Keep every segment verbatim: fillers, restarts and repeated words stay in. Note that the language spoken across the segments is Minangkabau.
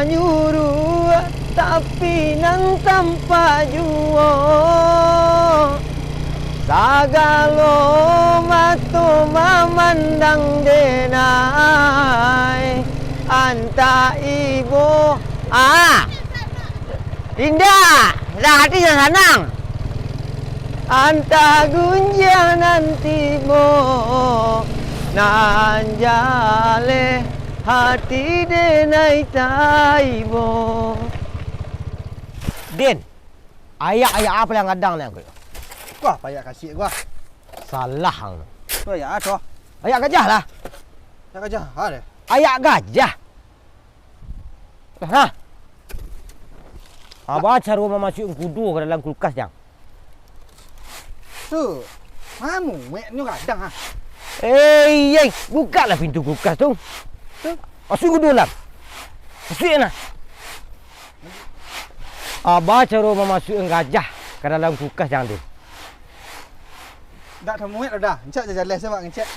Nyuruah, tapi nan tampak juo. Sagalo mato mamandang denai, antah ibo. Ah! Indak! Lah ati nan sanang. Antah gunjiang nan tibo, nan jaleh hati denai taibo. Din, ayak-ayak apo nan gadang ni, Angku? Wah, ayak kasiak gua. Salah ang. Tu ayak apo? Ayak gajah lah. Ayak gajah, ha deh. Ayak gajah. Dah, nah. Aba caro mamasuak kudo ka dalam kulkas, Jang? Tu, mamueknyo gadang, ah. Eh, yai, bukalah pintu kulkas tu. Tu? Masuak kudo dalam. Masuak nah. Aba caro mamasuak gajah ka dalam kulkas, Jang, tu? Ndak tamuek dah. Encak je jaleh, sabab ngecek.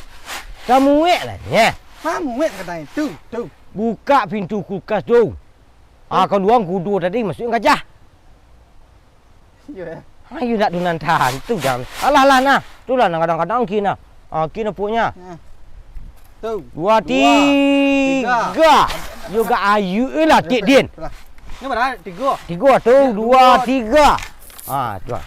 Tamuek lah, nyeh. Mamuek kadang itu, tu. Bukak pintu kulkas tu. Ah, kalua kudo tadi, masuak gajah. Iyo, ya. Ayo nak tu nan tahan tu, Jang. Alah lah nah. Tu lah nan kadang-kadang kin nah. Ah, kin apoknyo. Ha. Tu. Dua, dua, tiga. Tiga. Yo gak ayu eh lah, Kek Din. Ni bara? Tiga. Tiga tu, dua, tiga. Ah, tu lah.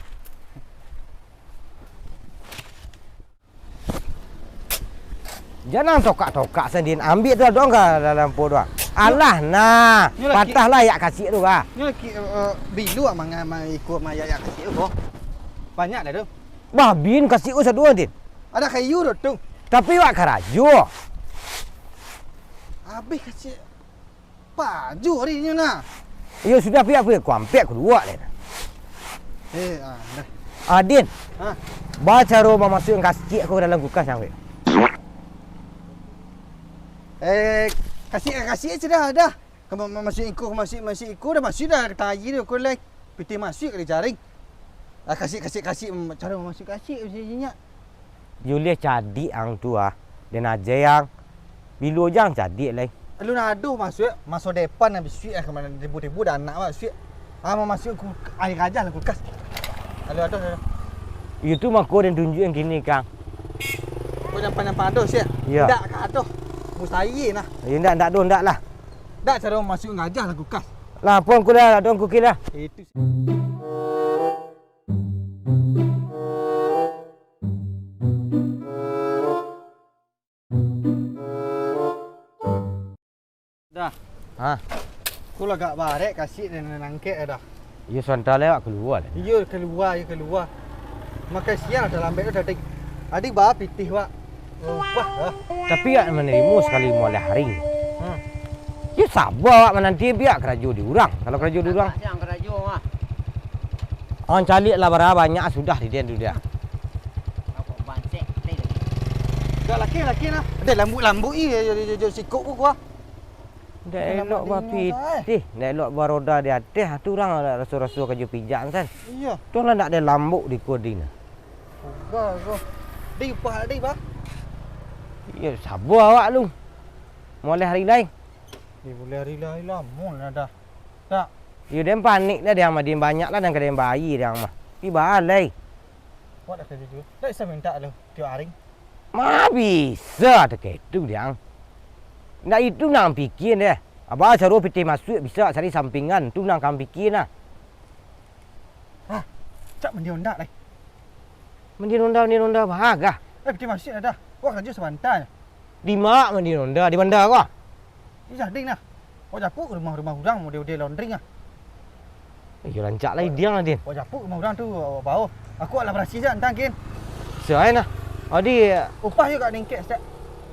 Jangan tokak-tokak sandiri. Ambiak tu dong ka dalam po tu. Alah nah, patahlah ayak kasiak tu ka. Nyo ki, eh, bilo mangan ikua mayak ayak kasiak tu ko. Banyak dah tu. Babin kasiak tu sado, Din. Ado kayu tu, tu. Tapi wak karajo. Habis kasiak. Paju hari nyo nah. Iyo sudah, piak, piak, ku ampek, ku luak deh. Eh, ah, dah. Adin. Ha? Ba caro mamasuak kasiak ko ka dalam kulkas, Jang, weh? Eh, kasiak, kasiak sudah, dah. Ka ma-, ma-, masuak iko, masuak, masuak iko, dah masuak dah ka tayi tu, ko lai. Pitih masuak ka dijaring. Ah, kasiak, kasiak, kasiak, mm, caro masuak kasiak, kasiak nyo. Yo leh cadiak ang tu ah. Den aja ang. Bilo jang cadiak lai. Alun ado masuak, maso depan nan bisuak ah, ka mano tibo-tibo dah anak masuak. Ah, mamasuak kul-, aia gajah lah kulkas. Alun ado, ado. Iyo tu mako den tunjuak ang kini, Kang. Kok nyampan-nyampan ado, siak? Iyo. Ndak ka ado. Mustahil nah. Iyo, ndak, ndak ado, ndak lah. Ndak caro masuak gajah lah kulkas. Lah, apo ang kulah, ado ang kukil lah. Itu. Dah. Hah? Ko lah agak barek, kasiak nan nangkek dah. Iyo, sabanta lai awak kalua lah. Iyo, kalua, iyo kalua. Makasian lah talambek tu tadi. Adi ba pitih, Wak. Upah, ah. Tapi awak manarimo sakali limo baleh hari. Hmm. Yo saba awak mananti, biak karajo di urang. Kalau karajo di urang. Ang caliak lah bara banyak sudah di den tu dah. Dah laki, laki lah. Dah lambuk-lambuk i, jo, jo, jo, jo sikok ko kuah. Ndak elok bapitih, ndak elok baroda di ateh, tu urang raso-raso karajo pijak san. Iyo. Tu lah ndak ado lambok di ko di nah. Uga ko. Di upah di, Bah? Iyo, sabo awak lu. Mulai hari lai. Di mulai hari lai lamo lah dah. Tak. Iyo, den panik dah, den mah, den banyak lah, den ka den bayia, den mah. Pi balai. Awak dah karajo juo. Ndak bisa mintak lu tiok ari. Ma bisa takah itu, Diang. Ndak itu nan pikia deh. Aba caro pitih masuak bisa cari sampingan, tu nan ka pikia nah. Ah, cak mandi ondak lai. Mandi ondak, mandi ondak, bagah. Eh, pitih masuak dah. Wah, karajo sabanta. Di ma mandi ondak, di banda ko? Ih, jadi nah. Awak japuik rumah-rumah urang, model-model laundry ah. Iyo, rancak lai Diang lah, Din. Awak japuik rumah urang tu, awak bao. Aku alah barasiah se antang, kin. Siap ai nah. Adi. Upah yo kak ningkek, siap.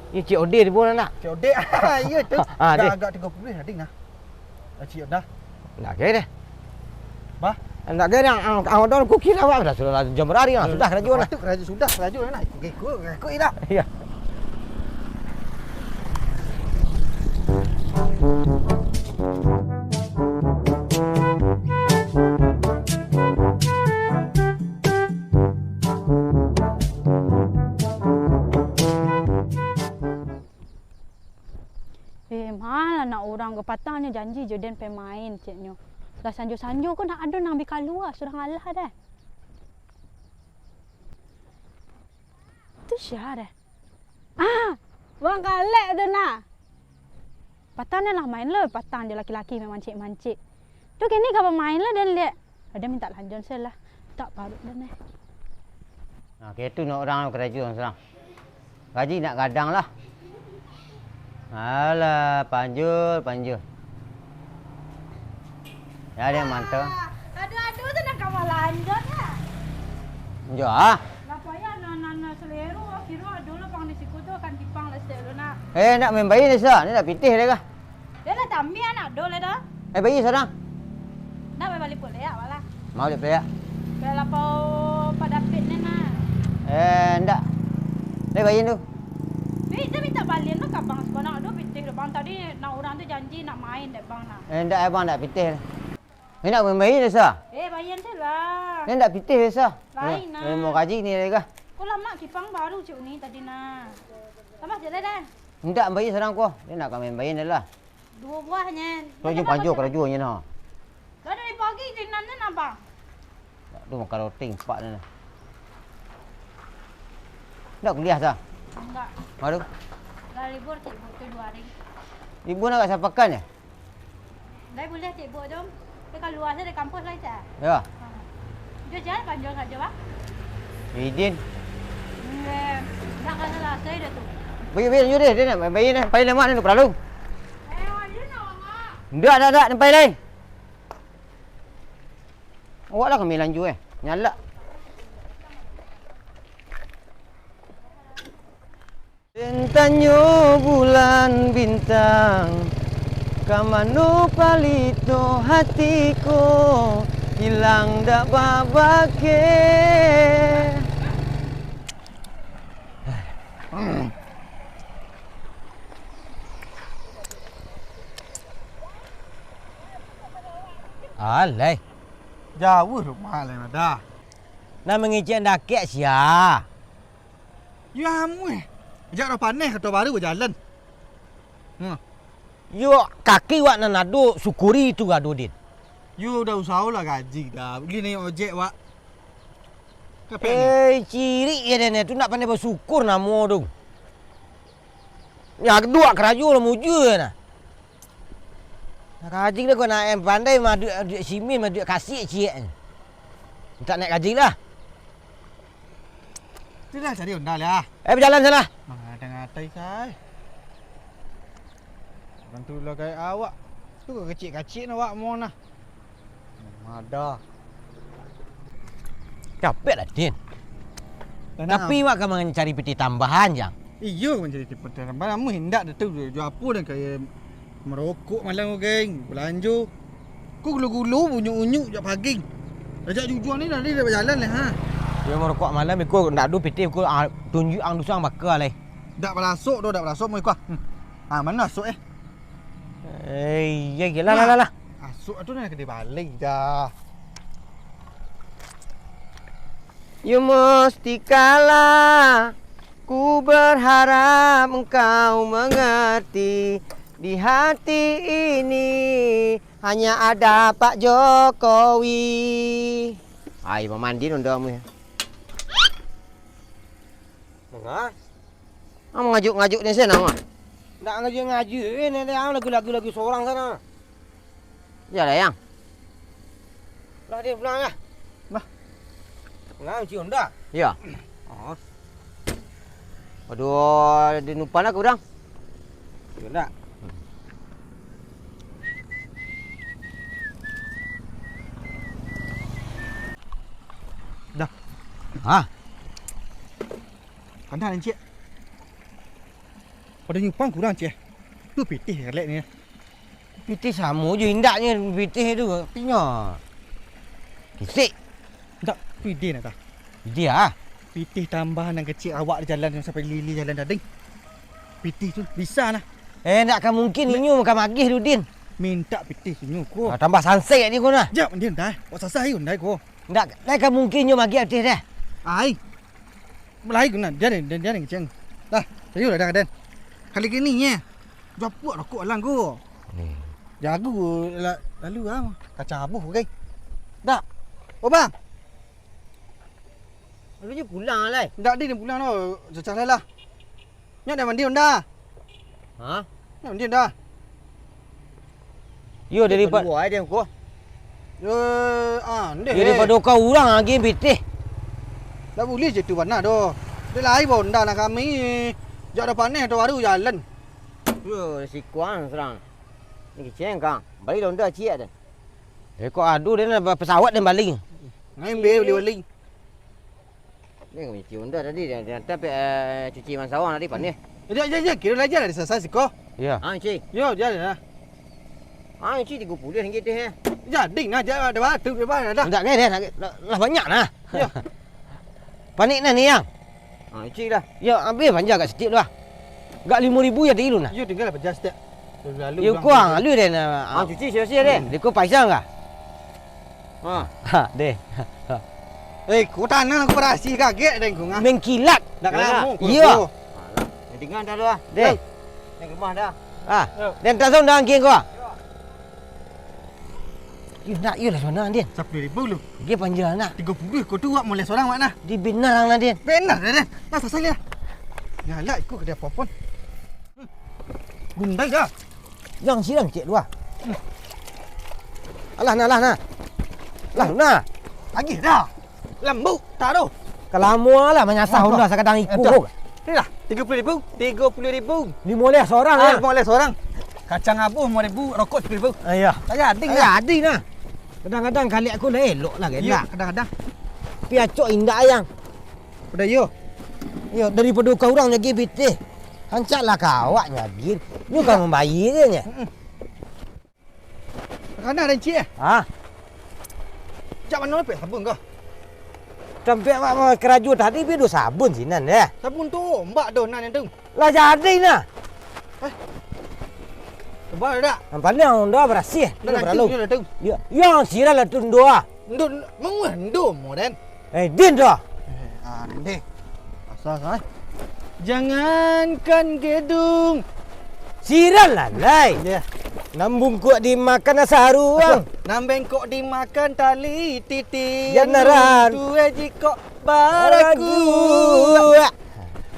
Iyo, C O D di bulan nak. C O D. Iyo tu. Ah, agak, agak tigo puluah lah, Din, nah. Acik dah. Nak ke deh. Bah? Ndak gai, ang, ang, ang odol kukil awak dah, sudah jam barari lah, sudah karajo lah. Patut karajo sudah, karajo lah, ikut, ikut, ikut lah. Iyo. Eh, ma lah nak Urang ko patang nyo janji jo den pai main, ceknyo. Lah sanjo-sanjo ko ndak ado nan bi kalua, surang alah deh. Tu sia deh? Ah, Bang Kalek tu nah. Patang den lah main lo, patang jo laki-laki mamancik-mancik. Tu kini ka bamain lo den liek. Ado mintak lanjon se lah. Tak paruik den eh. Nah, kaitu nak urang karajo surang. Gaji nak gadang lah. Alah, panjul, panjul. Ya, dia mantap. Aduh, aduh, tu nak ka balanjo lah. Jo ah. Lah payah nan, nan, nan selero, kiro ado lah pang di siku tu, kan kipang lah stek tu nak. Eh, nak main bayi ni sa, ni nak pitih deh kah? Dah lah, tambi anak do lah dah. Eh, bayi sadang. Nak main balik pulek awak lah. Mau balik pulek? Dah lapau Pak David ni nah. Eh, ndak. Ni bayi tu. Ni, dia minta balian tu ka bang sekolah tu, pitih tu bang. Tadi nak urang tu janji nak main dek bang nah. Eh, ndak, eh, bang, ndak pitih. Ni nak main bayi desa? Eh, bayi tu lah. Ni ndak pitih desa. Lain nah. Ni mau kaji ni lagi kah? Kok lamak kipang baru cik ni tadi nah. Tambah je lah dah. Ndak, bayi surang ko. Dia nak ka main bayi ni lah. Duo buahnyo. Tu je panjo karajonyo nah. Lah dari pagi dinamnyo napa? Tu makan roti empat ni. Ndak kuliah sah? Ndak. Baru? Lah libur cik butuh duo hari. Libur nak kat sapakan ya? Ndak buliah cik buat tu. Dia kalua saja dari kampus lai cak. Ya. Ha. Dia jalan panjang saja bah. Idin. Nggak. Ndak kan selesai dah tu. Baik, baik, lanjut deh. Dia nak main bayi ni. Paling lama ni, nak peralu. Eh, lanjut nak, Mak. Ndak, ndak, ndak. Nampai lai. Awak lah kami lanjut eh. Nyalak. Den tanyo bulan bintang, ka mano palito hati ko, ilang dak babake. Alai. Jauah rumah lai, Madah. Nan mangecek dakek sia? Yo amuah. Jak roh paneh, kato baru bajalan. Hmm. Yo, kaki wak nan ado, syukuri tu ado, Din. Yo, udah usaho lah gaji dah. Bali naiak ojek wak. Kapek ni. Eh, cirik je den tu, ndak pandai basyukur namo tu. Nya, duak karajo lah mujua nah. Nah, kajik dah kau nak yang pandai maduak, maduak simin, maduak kasik ciek ni. Mintak naik kajik lah. Tu lah cari onda lah. Eh, bajalan salah. Mangatai-ngatai kai. Bantu lah kai awak. Tu kecik-kecik nah awak mau nah. Madah. Capek lah, Din. Tapi awak ka mancari pitih tambahan, Jang. Iyo, mancari pitih tambahan. Amuah indak dah tu, jo apo dah kaya marokok malam ko, geng. Balanjo. Ko gulo-gulo, unyuk-unyuk jak pagi. Ajak jujua ni tadi dah bajalan lah, ha. Iyo, marokok malam, iko ndak ado pitih, ko, ah, tunjuak ang dusuang baka lai. Dak balasok doh, dak balasok, mau iko, ah. Hmm. Ah, mano asok, eh? Eh, iyo, iyo, lah, lah, lah, lah. Asok tu nak kena balik dah. Yo mustikalah, ku berharap engkau mengerti, di hati ini hanya ada Pak Jokowi. Ai, mamandi nunda mu. Manga? Ah, mangajuk-ngajuk ni sen, Mang. Ndak ngajuk-ngajuk, eh, ni, ni, ah, lagu-lagu, lagu sorang sana. Ya lah, Yang. Lah, dia pulang lah. Bah. Nah, kunci Honda. Ya. Oh. Aduh, di nupan lah kurang. Kunci Honda. Dah. Hah? Kandak, Encik. Pado nyumpang kurang, Cik. Tu pitih kalek ni. Pitih samo jo indaknyo pitih tu, artinyo. Kisik. Indak, tu ide nak tah. Ide ah. Pitih tambah nan kecik awak di jalan sampai lili jalan tadi. Pitih tu bisa nah. Eh, ndak ka mungkin inyo ka magih tu, Din. Mintak pitih inyo ko. Ah, tambah sansek ni ko nah. Jap, Din, dah. Awak sasah, Yun, dah ko. Ndak, ndak ka mungkin inyo magih pitih dah. Ai. Mulai guna, dia ni, dia, dia ni keceng. Dah, serius lah dah, Den. Kali gini, ye. Japuak rokok alang ko. Jago la-, lalu ah, kacang abuah, oke. Dak. Oh, Bang. Lalu je pulang, lai. Dak, Din, pulang doh. Cacah lai lah. Nyo nak mandi onda. Ha? Nyo mandi onda. Yo, daripada Yo, ah, ndeh, eh. Daripada kau urang agi pitih. Dak buliah je tu bana doh. Dek lai bo onda nak kami. Jak dah paneh tu baru jalan. Yo, sikuang surang. Ni kecil kan. Bali onda ciek dah. Eh, kok ado den, pesawat den bali. Ngai be bali-bali. Ni kami cium dah tadi, dia, dia datang, eh, cuci mansawang tadi, panih. Eh, dia, dia, dia, kira lah je lah, dia selesai siko. Iya. Ah, cuci. Yo, dia lah. Ah, cuci tiga puluh ringgit teh, eh. Jadi nah, dia ada batu, dia ada. Enggak, enggak, enggak, lah, lah banyak nah. Iya. Panik nah ni, Yang. Ah, cuci lah. Ya, ambil panja agak sedikit lah. Agak lima ribu ya, dulu nah. Yo, tinggal lah panja setiap. Lalu Yo, ulang kuang, tadi. Lalu deh nah. Ah, cuci sia-sia deh. Hmm, dia kau paisang kah? Ha. Ha, deh. Eh, kau tanah aku berasih kaget deh kau ngah. Mengkilat. Nak Yo, kelamu nak. Iyo. Alah, yang tinggal dah tu ah. Deh. Yang rumah dah. Ah, Yo. Den tasong dah angking kau ah. Yo. Yo nak, yo lah sana, Din. Sapuluh ribu lu. Dia panjang nak. Tiga puluh kau tu wak mulai seorang wak nah. Di benar lah, Din. Benar dah, Din. Nah, sasai lah. Galak ikut ke dia apa pun. Gundai dah. Yang siram cek dua. Alah nah, alah nah. Lah nah. Lagi dah. Lambuk taruh. Kalamualah manyasah Wah, Honda sakadang eh, ikut. Dah. Ni lah, tiga puluh ribu, tiga puluh ribu. Lima belas orang Ah, lah. Lima belas orang. Kacang abuah lima ribu, rokok sepuluh ribu. Ah, iya. Tak jadi Ah, lah. Jadi nah. Kadang-kadang kaliak aku lah elok lah Iya, kena. Kadang-kadang. Tapi acok indak yang. Udah yo. Yo, daripada kau urang nyagi pitih. Hancaklah kau awak nyagi. Nyo Iya. Kan mambayar je nya. Mm-mm. Takana den cik eh? Ha? Jak mano dapek sabun ko? Tampek awak karajo tadi, pi duo sabun sinan deh. Sabun tu ombak doh nan tu. Lah jadi nah. Eh? Coba dak? Nampak ni Honda barasih. Dah Honda nanti baralu. Ni dah tu. Ya, yang siran lah tu Honda. Ndo, mangah ndo mo den. Eh, Din tu. Eh, andeh. Asal sai. Jangankan gedung. Siran lah, lai. Ya. Nan bungkuak dimakan saruang. Nan bengkok dimakan tali titi. Ya, naran. Tuai jikok baraku. Baraku.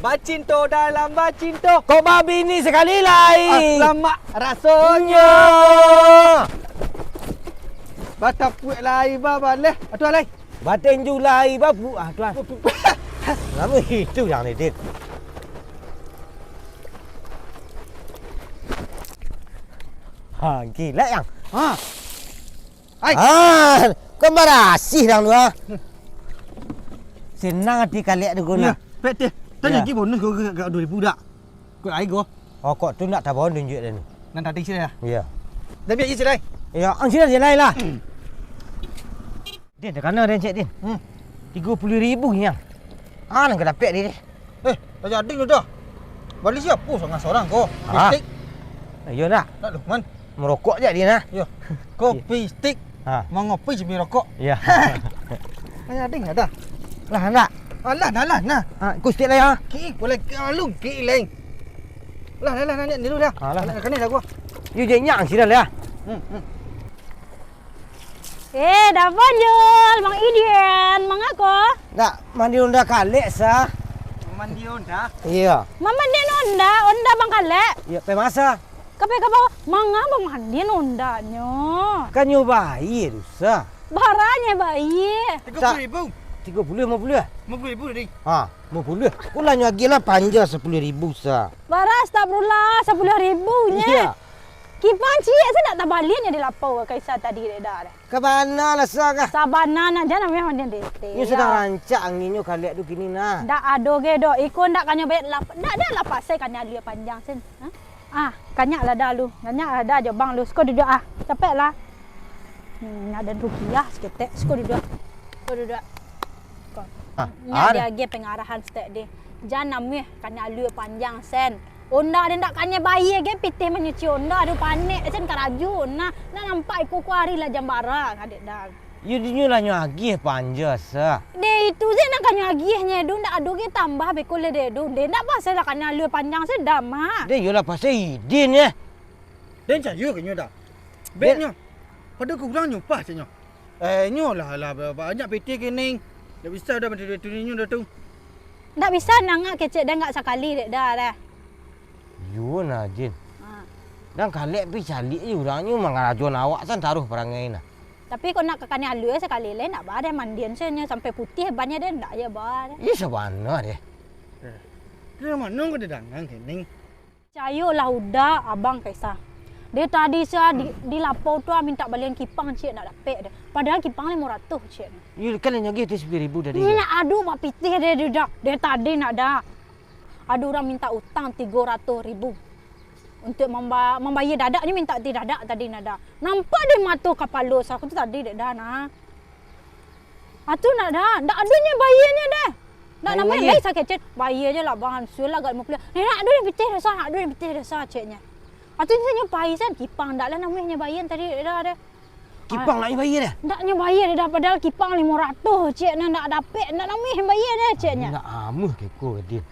Bacinto dalam bacinto. Kok babini sakali lai. Ah, lamak rasonyo. Nya. Batapuak lai babaleh. Atuah lai. Batinju lai bapu-, ah, tuan. Nama itu yang ni, Din? Ha, gila yang. Ha. Ai. Ah, kau barasih dang tu, ah. Senang hati kaliak tu guna. Iya, pek teh. Tadi Ya. Lagi bonus kau agak dua ribu dak? Kau ai kau. Oh, kok tu nak tabon tunjuk dia ni. Nan tadi sih ya? Iya. Tapi aja sih, Lai. Iya, ang sih, sih, Lai lah. Hmm. Din, takana den cek, Din. Hmm. Tiga puluh ribu nya. Ah, nan ka dapek, Din. Eh, tak jadi lu dah. Bali siapa sangat seorang kau? Ah. Mistik. Ayo nak. Nak lu, man. Merokok je dia nah. Yo. Kopi stik. Ha. Mangopi sambil rokok. Ya. Ayah ding ada. Lah nak. Alah, nah, lah, nah. Ha, ku stik lah ya. Ki, boleh kalau ki leng. Lah, lah, lah, nak dulu dah. Alah. Nak kena dah gua. Yu je nyang sida lah. Hmm, hmm. Eh, dah panjul, Bang Idian, mangako? Nak mandi onda kalek sa. Mandi onda? Iya. Mamandi onda, onda Bang Kalek? Iya, pe masa. Kape ka bawah, manga bamandi nondanyo? Kan nyo bayie tu, sa. Baranyo bayie? Tigo puluah ribu. Tigo puluah, limo puluah? Limo puluah ribu tadi. Ha, limo puluah. Ulah nyo agih lah panja sapuluah ribu, sa. Bara, astagfirullah, sapuluah ribu nye. Iya. Kipan ciek sa dak tabalian nyo di lapau Kaisa tadi dek dah. Ka bana lah, sa, kah? Sabana nah, jan ameh mandian dete. Nyo sadang rancak anginnyo kaliak tu kini nah. Dak ado ge doh, iko ndak kanyo bayar lap-, dak, dak lah pasai kanyo alia panjang sen. Ha? Ah, kanyak lah dah lu. Kanyak lah dah jo bang lu. Siko duduak ah. Capek lah. Hmm, nak dan rupiah saketek. Siko duduak. Siko duduak. Ko. Ah, nyo ar- diagiah pangarahan saketek deh. Jan amuah kanyak alua panjang sen. Onda den dak kanyai bayie ge pitih manyuci onda, aduh panek sen karajo. Nah, nak nampak iko kuari lah jam bara ngadek dah. Iyo, dinyo lah nyo agiah panja sa. Deh, itu se nan kanyo agiah nye, Dun. Ndak ado ge tambah beko le, deh, Dun. Deh, ndak pasai lah kanyo alua panjang se, damah. Deh, iyolah pasai idin, eh. Den cayo ka nyo dah. Bek nyo. Pado kurang nyo pah cek nyo. Eh, nyo lah, lah, ba-, banyak pitih ka Ning. Ndak bisa dah, batuni-tuni nyo dah tu. Ndak bisa nangah kecek den ndak sakali dek dah, dah. Iyo nah, Din. Ha. Nan kalek pi caliak je urang nyo mangarajoan awak san taruih parangai nah. Tapi kok nak ka kanai alua sakali lai, ndak ba deh mandian se nyo sampai putiah bannyo deh, ndak je ba deh. Iyo sabana deh. Eh, dari mano kau didangang ka Ning? Cayolah uda, Abang Kaisar. Dari tadi sia di, di lapau tu ah mintak balian kipang ciek ndak dapek deh. Padahal kipang limo ratuih ciek nyo. Iyo kan nyo agih tu sapuluah ribu tadi. Ni nak adu bapitih deh, deh dah. Dari tadi nak dah. Ado urang mintak utang tigo ratuih ribu. Untuak mamba-, mambayia dadak, nyo mintak ti dadak tadi nak dah. Nampak di mato kapalo sa-, aku tu tadi dek dah nah. Atu nak dah, ndak ado nyo bayianyo deh. Ndak namuah lai sakecek, bayia je lah bang, sual lah agak limo puluah. Ndak ado nyo pitih dosa, ndak ado nyo pitih dosa, ceknyo. Atu nyo pai san, kipang ndak lah namuah nyo bayia tadi dah deh. Kipang ndak nyo bayia deh? Ndak nyo bayia deh dah, padahal kipang limo ratuih, ceknyo ndak dapek, ndak namuah nyo bayia deh, ceknyo. Ndak amuah keko gadin.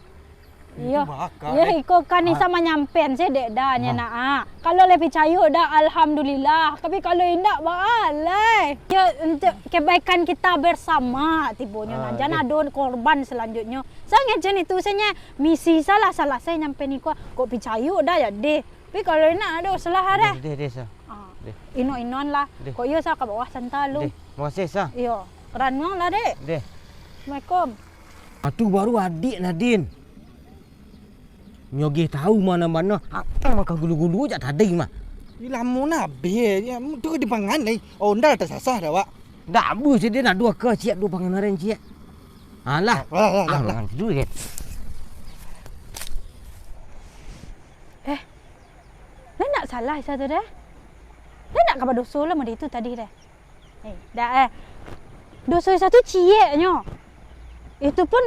Iyo. Iyo, iko kan Nisa manyampean se dek dah nyo nak ah. Kalau lai picayo dah, alhamdulillah. Tapi kalau indak, baa lai. Yo, untuak kebaikan kita bersama tibonyo nah. Jan ado korban selanjutnyo. Sa ngecen itu se nyo misi salah-salah se nyampean iko. Kok picayo dah yo deh. Tapi kalau indak ado salah dah. Deh, deh, deh, sa. Ah, deh. Ino-inon lah. Deh. Kok iyo sa ka bawah santa lu. Deh, makasih sa. Iyo, ranuang lah dek. Deh. Assalamualaikum. Atu baru adiak Nadin. Nyo geh tahu mano-mano, atang makan gulu-gulu jak tadi mah. Ih, lamo nah abih, tu dipangan lai. Onda tasasah dah awak. Ndak abu sih dia nak dua ke ciak dua pangan aren ciak. Alah. Ah, lah, lah, lah, lah. Dulu kan. Eh, lai ndak salah Isa tu deh. Lai ndak ka badoso lah model itu tadi deh. Eh, dak eh. Doso Isa tu cieknyo. Itu pun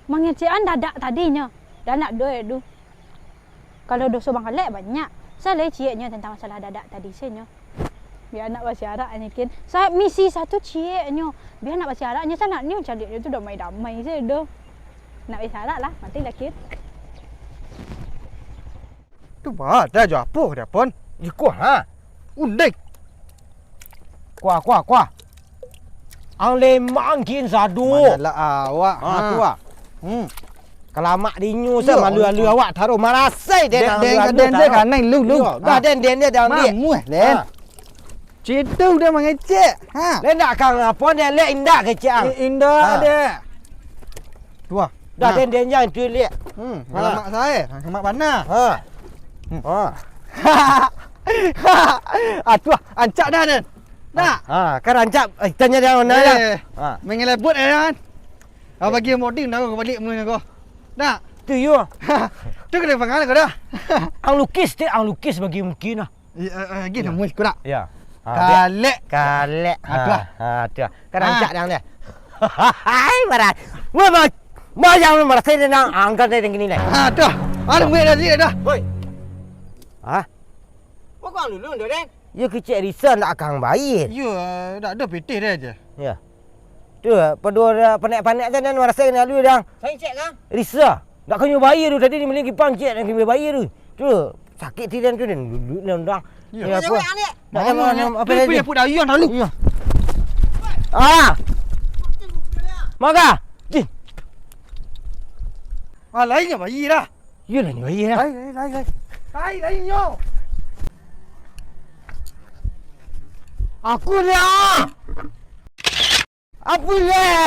mangecekan dadak tadinyo. Dak nak doh eh tu. Kalau doso Bang Alek banyak. Salah cieknyo tentang masalah dadak tadi senyo. Bia nak basiarak nyo kin. Sa-, misi Isa tu cieknyo. Bia nak basiarak nyo sanaknyo caliaknyo tu damai-damai se doh. Nak basiarak lah, mati lah kin. Tu baa dah jo apo dia pun? Iko ha. Undek. Kuah, kuah, kuah. Ang lemang kin sadu. Manyalah awak. Ha, ha. Tu ah. Hmm. Kalamak dinyo sa malu-alu awak taruh marasai den. Den, den, den, den, kanai lu, lu. Yo, dah den, den, den, den, den. Mamuah, den. Ha. Citu dah mangecek. Ha. Lai ndak kang apo den, lek indak kecek ang. I-, indak dek. Tuah. Dah den, den, jan tu lek. Hmm, ha. Kalamak sae. Kalamak bana. Ha. Hmm. Ha. Ah, tuah, ancak dah den. Nak. Ha, kan rancak, eh, tanya dia mana dah. Eh, ha. Mengelebut eh kan. Kau bagi moding dah kau balik mun kau. Nak. Tu yo. Tu kena pangal kau dah. Ang lukis tu, ang lukis bagi mungkin lah. Ya, eh, eh, lagi nama ikut tak? Ya. Ha, kalek. Kalek. Ha, tu lah. Ha, tu lah. Kan rancak dah dia. Hai, marah. Wah, ma-, ma-, yang marah saya nang angkat dari tinggi ni. Ha, tu lah. Ada muat dah dia dah. Woi. Ha? Kau kan dulu dah, Den? Yo kecek Risa ndak akang baik. Yo, dak ada pitih dia aja. Ya. Tu, pado panek-panek tu dan marasa kena lalu dah. Saya cek kan? Risa, ndak kanyo bayar tu tadi ni meli kipang cek dan kanyo bayar tu. Tu, sakit ti dan tu dan duduk dan dah. Ya. Ya, apa? Dah, dah, dah, apa lagi? Put ayah lalu. Ya. Ah. Maga. Jin. Ah, lainnya bayar dah. Iyo lah nyo, iyo lah. Lai, lai, lai, lai. Lai, lai nyo. Aku lah. Apa lah?